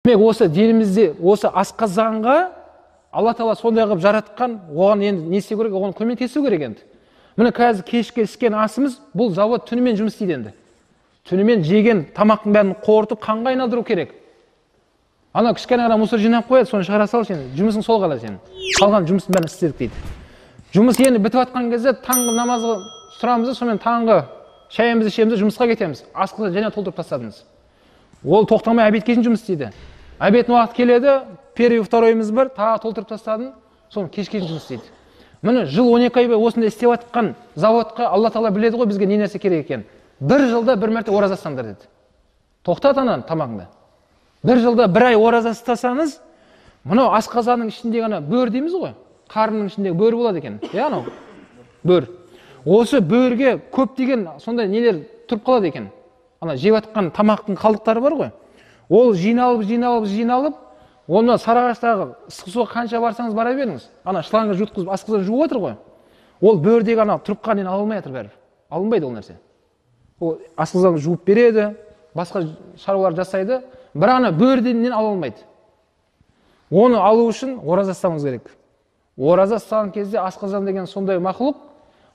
Демек, осы денімізде, осы асқазанға Алла Тағала сондай қылып жаратқан, оған енді не істеу керек, оған көмектесу керек енді. Міне қазір кешкі ішкен асымыз, бұл завод түнімен жұмыс істейді енді. Түнімен жеген тамақтың бәрін қорытып қанға айналдыру керек. Ана кішкене ғана мусор жинап қояды, соны шығара салшы енді. Жұмысың сол ғана сенің. Қалған жұмыстың бәрін істедік дейді. Жұмыс енді бітіп жатқан кезде таңғы намазға тұрамыз да, сонымен таңғы шайымызды ішеміз де жұмысқа кетеміз. Асқазан және толтырып тастадыңыз. Ол тоқтамай обедке шейін жұмыс істейді. Обедтің уақыты келеді, первый, второйымыз бар, тағы толтырып тастадың, соны кешке шейін жұмыс істейді. Міне жыл 12 ай бойы осындай істеп жатқан заводқа Алла Тағала біледі ғой бізге не нәрсе керек екенін. Бір жылда бір мәрте ораза ұстаңдар деді. Тоқтат ананы тамағыңды. Бір жылда бір ай ораза ұстасаңыз, мынау асқазанның ішіндегі ана бөр дейміз ғой, қарынның ішіндегі бөр болады екен. Иә, анау бөр. Осы бөрге көптеген сондай нелер тұрып қалады екен. Ана жеп жатқан тамақтың қалдықтары бар ғой. Ол жиналып, жиналып, жиналып, оны Сарыағаштағы ыстық суға қанша барсаңыз бара беріңіз. Ана шлангы жұтқызып, асқазан жуып отыр ғой. Ол бөрдегі ана тұрып қалған нені ала алмай жатыр бәрібір. Алынбайды ол нәрсе. Ол асқазанды жуып береді, басқа шаруалар жасайды, бірақ ана бөрден ала алмайды. Оны алу үшін ораза ұстауыңыз керек. Ораза ұстаған кезде асқазан деген сондай мақұлық,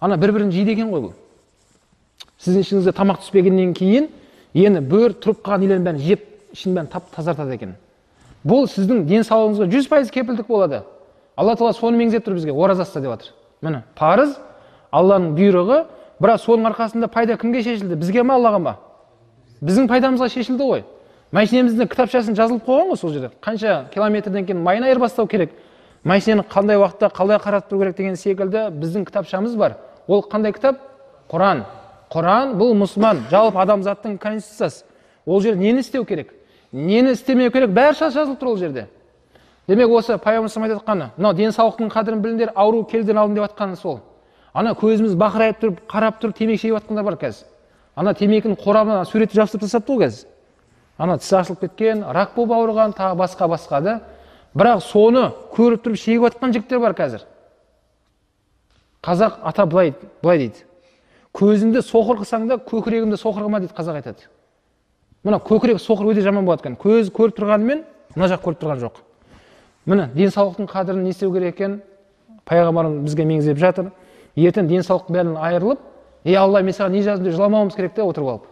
ана бір-бірін жейді екен ғой бұл. Сіздің ішіңізге тамақ түспегеннен кейін, енді бөр тұрып қалған нелердің бәрін жеп, ішінің бәрін тап тазартады екен. Бұл сіздің денсаулығыңызға 100% кепілдік болады. Алла Тағала соны меңзеп тұр бізге, ораза ұста деп жатыр. Міне, парыз, Алланың бұйрығы, бірақ соның арқасында пайда кімге шешілді? Бізге ме, Аллаға ма? Біздің пайдамызға шешілді ғой. Машинеміздің кітапшасын жазылып қойған ғой сол жерде. Қанша километрден кейін майын айырбастау керек, машинені қандай уақытта қалай қаратып тұру керек деген секілді біздің кітапшамыз бар. Ол қандай кітап? Құран. Құран бұл мұсылман, жалпы адамзаттың конституциясы. Ол жерде нені істеу керек, нені істемеу керек, бәрі жазылып тұр ол жерде. Демек, осы пайғамбарымыз айтып жатқаны, мынау денсаулықтың қадірін біліңдер, ауру келуден алдын деп жатқаны сол. Ана көзіміз бақырайып тұрып, қарап тұрып темекі шегіп жатқандар бар қазір. Ана темекінің қорабына суретті жабыстырып тастапты ғой қазір. Ана тісі ашылып кеткен, рак болып ауырған, тағы басқа-басқа да. Бірақ соны көріп тұрып шегіп жатқан жігіттер бар қазір. Қазақ ата былай дейді. Көзіңді соқыр қылсаң да көкірегімді соқыр қылма дейді, қазақ айтады. Мына көкірек соқыр өте жаман болады екен. Көз көріп тұрғанымен мына жақ көріп тұрған жоқ. Міне денсаулықтың қадірін не істеу керек екен? Пайғамбарымыз бізге меңзеп жатыр. Ертең денсаулықтың бәрінен айырылып, ей Алла, мен саған не жаздым деп жыламауымыз керек те отырып алып.